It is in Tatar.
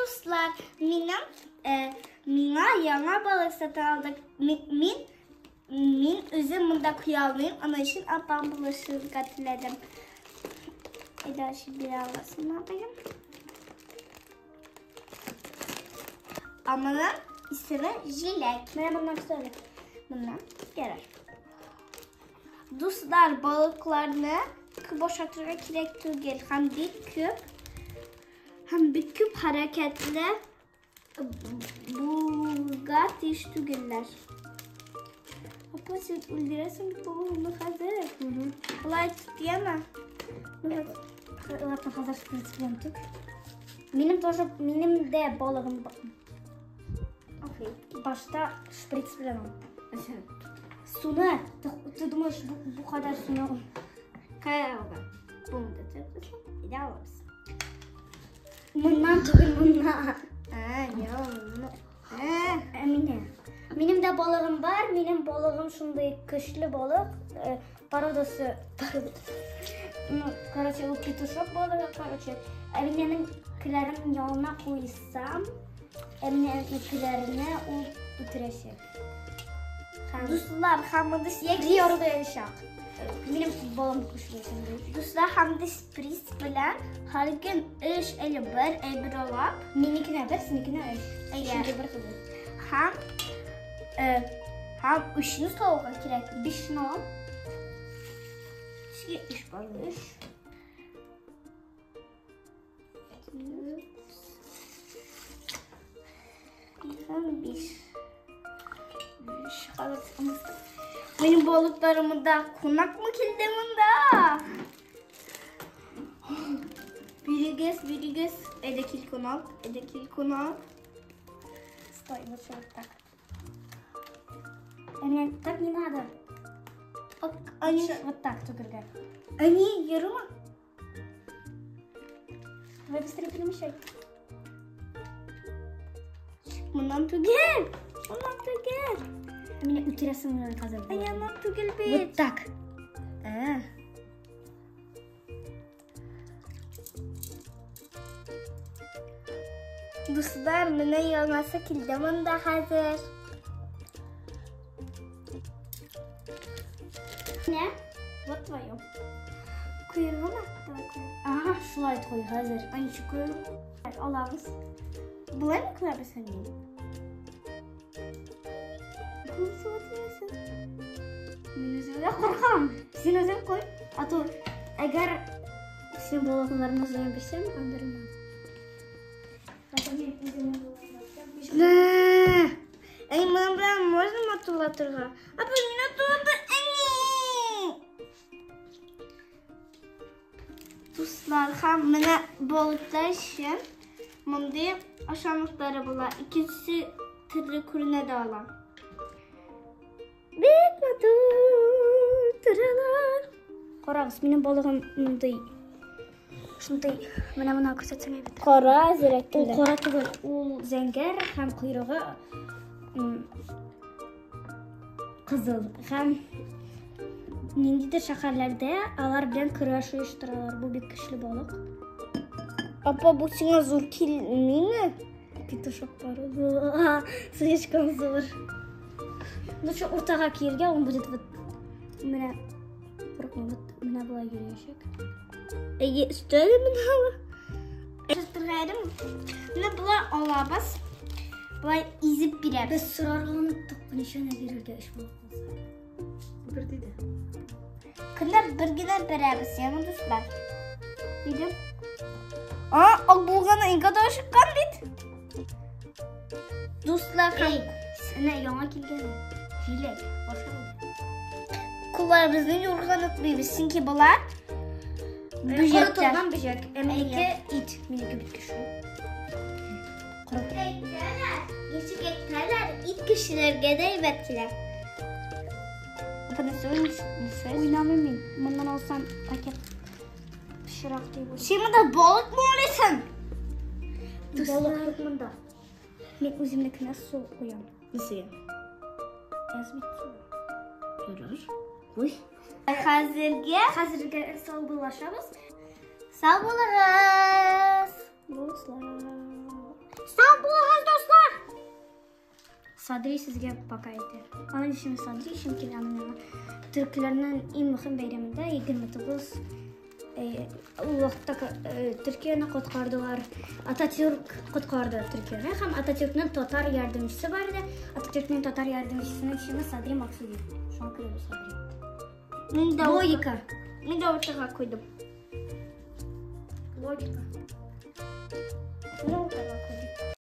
дуслар, минем миңа яңа балык сатып алдык. Мин үзем монда куя алмыйм, аның өчен апам булышырга теләдем. Әйдә, ачып бирә аласың, апаем. Ә моның исеме Җиләк. Менә моннан сөйлә. Моннан ярар. Дуслар, балыкларны күп ашатырга кирәк түгел. Һәм бик күп һәм бик күп хәрәкәтле булырга тиеш түгелләр. Апа, син үлдерәсең бит балыгыңны хәзер. Болай тот, яме. Ладно, хәзер шприц белән түк. Минем тоже, минем дә балыгым башта шприц белән ул. Суны, ты думаешь, бу кадәр суны Кая алган? Буны да төкерсең, әйдә алабыз. Моннан түгел, моннан. А, юк. Ә мине. Минем дә балыгым бар, минем балыгым шундый көчле балык, породасы, ну, короче, ул петушок балыгы, короче. Әминәнең келәрен янына куйсам, Әминәнең келәренә ул үтерәчәк. Һәм Дуслар, һәм монда ярдәячәк. Минем балам көчле шундый. Дуслар, һәм дә шприц белән һәр көн өч әле бер әйбер алып, Минекенә бер, синекенә өч. Әйе. Чөнки бер кызы. Һәм һәм өчне салырга кирәк. Бишне ал. Сезгә өч бар. Өч. Һәм биш. Биш. Хәзер минем балыкларым монда. Кунак мы килде монда? Бирегез, бирегез. Әйдә кил кунак, әйдә кил кунак. Стой, лучше вот так. Әминә, так не надо. Они, Лучше вот так түгәргә. они ярыма? Давай быстрее перемещай. Моннан түгел. Моннан түгел. Әминә, үтерәсең мине хәзер. Ай, моннан түгел Вот бит. так. А. Дуслар, менә яңасы килде монда хәзер. Не? Вот твое. Куйыргамы? Давай куйыр. Ага, шулай куй хәзер. Ай, ничек куйыр? Алабыз. Болай мы куябыз әни? Булса Мин үзем дә куркам. Син үзең куй. А то әгәр син балыкларны зыян бирсәң, андырма. Әй, моның белән можно матурлатырга? Апа, мин атылды. Әни! Дуслар, һәм менә балыклар өчен мондый ашамлыклары була. Икенчесе төрле күренә дә ала. Бик матур торалар. Карагыз, минем балыгым мондый. Шундый, менә моны күрсәтсәң әйбәт. Кара зирәк Ул кара түгел, ул зәңгәр һәм койрыгы кызыл. Һәм ниндидер шәһәрләрдә алар белән көрәш оештыралар. Бу бик көчле балык. Апа, бу сиңа зур килмиме? Петушок бар. Слишком зур. Лучше уртага киергә, он будет вот менә курыкма, вот менә болай йөриячәк. Әйе, өстәле менә. Шыртырга идем. Менә болай алабыз. Болай изеп бирәбез. Без сорарга оныттык, ничәне бирергә эш булып калса. Бер диде. Көнә бер генә бирәбез, яме дуслар. Дидем. А, ак булганы иң кадәр чыккан бит. Дуслар, һәм Эй, менә яңа килгән җиләк, башка кулларыбызны юырга онытмыйбыз, чөнки болар бөҗәкләр. Корытылган бөҗәк. Ә минеке ит, минеке бит кеше. Әйтәләр, ничек әйтәләр, ит кешеләргә дә әйбәт килә. Апа, нәрсә уйныйсың? Нәрсә? Уйнамыйм мин. Моннан алсам пакет пычрак дип уйлыйм. Син монда балык мы уйлыйсың? Балык юк монда. Мин үземнекенә су куям. Нәрсәгә? Әз бит су. Ярар. Куй. Хәзергә Хәзергә саубуллашабыз. сау булыгыз. Дуслар. Сау булыгыз, дуслар! Садри сезгә пока әйтә. Аның исеме Садри, чөнки аның яңа төркләрнең иң мөһим бәйрәмендә 29 ул вакытта Төркияне коткардылар. Ататюрк коткарды Төркияне һәм Ататюркның татар ярдәмчесе бар иде. Ататюркның татар ярдәмчесенең исеме Садри Максуди. Шуңа күрә бу Садри. Мин дә Логика. Мин дә уртага куйдым. Логика. Мин уртага куйдым.